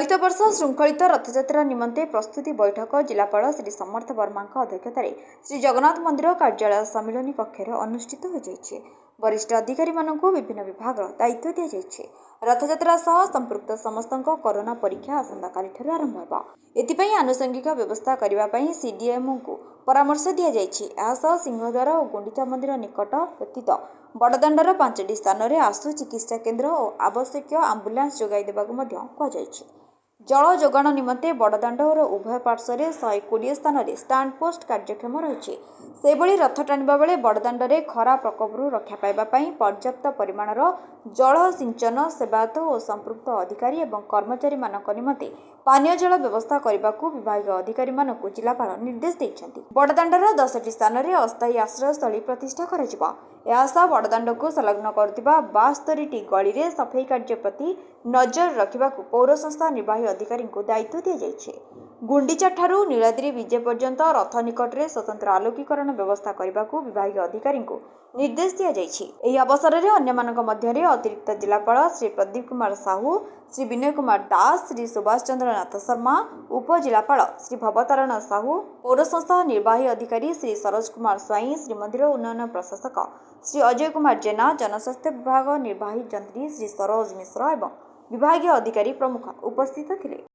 ଚଳିତ ବର୍ଷ ଶୃଙ୍ଖଳିତ ରଥଯାତ୍ରା ନିମନ୍ତେ ପ୍ରସ୍ତୁତି ବୈଠକ ଜିଲ୍ଲାପାଳ ଶ୍ରୀ ସମର୍ଥ ବର୍ମାଙ୍କ ଅଧ୍ୟକ୍ଷତାରେ ଶ୍ରୀ ଜଗନ୍ନାଥ ମନ୍ଦିର କାର୍ଯ୍ୟାଳୟ ସମ୍ମିଳନୀ କକ୍ଷରେ ଅନୁଷ୍ଠିତ ହୋଇଯାଇଛି। ବରିଷ୍ଠ ଅଧିକାରୀମାନଙ୍କୁ ବିଭିନ୍ନ ବିଭାଗର ଦାୟିତ୍ୱ ଦିଆଯାଇଛି। ରଥଯାତ୍ରା ସହ ସମ୍ପୃକ୍ତ ସମସ୍ତଙ୍କ କରୋନା ପରୀକ୍ଷା ଆସନ୍ତାକାଲିଠାରୁ ଆରମ୍ଭ ହେବ। ଏଥିପାଇଁ ଆନୁଷଙ୍ଗିକ ବ୍ୟବସ୍ଥା କରିବା ପାଇଁ ସିଡିଏମ୍ଓଙ୍କୁ ପରାମର୍ଶ ଦିଆଯାଇଛି। ଏହାସହ ସିଂହଦ୍ୱାର ଓ ଗୁଣ୍ଡିଚା ମନ୍ଦିର ନିକଟ ବ୍ୟତୀତ ବଡ଼ଦାଣ୍ଡର 5ଟି ସ୍ଥାନରେ ଆଶୁ ଚିକିତ୍ସା କେନ୍ଦ୍ର ଓ ଆବଶ୍ୟକୀୟ ଆମ୍ବୁଲାନ୍ସ ଯୋଗାଇ ଦେବାକୁ ମଧ୍ୟ କୁହାଯାଇଛି। ଜଳ ଯୋଗାଣ ନିମନ୍ତେ ବଡ଼ଦାଣ୍ଡର ଉଭୟ ପାର୍ଶ୍ୱରେ 120 ସ୍ଥାନରେ ଷ୍ଟାଣ୍ଡ ପୋଷ୍ଟ କାର୍ଯ୍ୟକ୍ଷମ ରହିଛି। ସେହିଭଳି ରଥ ଟାଣିବା ବେଳେ ବଡ଼ଦାଣ୍ଡରେ ଖରା ପ୍ରକୋପରୁ ରକ୍ଷା ପାଇବା ପାଇଁ ପର୍ଯ୍ୟାପ୍ତ ପରିମାଣର ଜଳ ସିଞ୍ଚନ, ସେବାୟତ ଓ ସମ୍ପୃକ୍ତ ଅଧିକାରୀ ଏବଂ କର୍ମଚାରୀମାନଙ୍କ ନିମନ୍ତେ ପାନୀୟ ଜଳ ବ୍ୟବସ୍ଥା କରିବାକୁ ବିଭାଗୀୟ ଅଧିକାରୀମାନଙ୍କୁ ଜିଲ୍ଲାପାଳ ନିର୍ଦ୍ଦେଶ ଦେଇଛନ୍ତି। ବଡ଼ଦାଣ୍ଡର 10ଟି ସ୍ଥାନରେ ଅସ୍ଥାୟୀ ଆଶ୍ରୟସ୍ଥଳୀ ପ୍ରତିଷ୍ଠା କରାଯିବ। ଏହାସହ ବଡ଼ଦାଣ୍ଡକୁ ସଂଲଗ୍ନ କରୁଥିବା 72ଟି ଗଳିରେ ସଫେଇ କାର୍ଯ୍ୟ ପ୍ରତି ନଜର ରଖିବାକୁ ପୌର ସଂସ୍ଥା ନିର୍ବାହୀ ଅଧିକାରୀଙ୍କୁ ଦାୟିତ୍ୱ ଦିଆଯାଇଛି। ଗୁଣ୍ଡିଚାଠାରୁ ନୀଳାଦ୍ରି ବିଜେ ପର୍ଯ୍ୟନ୍ତ ରଥ ନିକଟରେ ସ୍ୱତନ୍ତ୍ର ଆଲୋକୀକରଣ ବ୍ୟବସ୍ଥା କରିବାକୁ ବିଭାଗୀୟ ଅଧିକାରୀଙ୍କୁ ନିର୍ଦ୍ଦେଶ ଦିଆଯାଇଛି। ଏହି ଅବସରରେ ଅନ୍ୟମାନଙ୍କ ମଧ୍ୟରେ ଅତିରିକ୍ତ ଜିଲ୍ଲାପାଳ ଶ୍ରୀ ପ୍ରଦୀପ କୁମାର ସାହୁ, ଶ୍ରୀ ବିନୟ କୁମାର ଦାସ, ଶ୍ରୀ ସୁଭାଷ ଚନ୍ଦ୍ର ନାଥ ଶର୍ମା, ଉପଜିଲ୍ଲାପାଳ ଶ୍ରୀ ଭବତାରଣ ସାହୁ, ପୌର ସଂସ୍ଥା ନିର୍ବାହୀ ଅଧିକାରୀ ଶ୍ରୀ ସରୋଜ କୁମାର ସ୍ୱାଇଁ, ଶ୍ରୀମନ୍ଦିର ଉନ୍ନୟନ ପ୍ରଶାସକ ଶ୍ରୀ ଅଜୟ କୁମାର ଜେନା, ଜନସ୍ୱାସ୍ଥ୍ୟ ବିଭାଗ ନିର୍ବାହୀ ଯନ୍ତ୍ରୀ ଶ୍ରୀ ସରୋଜ ମିଶ୍ର ଏବଂ ବିଭାଗୀୟ ଅଧିକାରୀ ପ୍ରମୁଖ ଉପସ୍ଥିତ ଥିଲେ।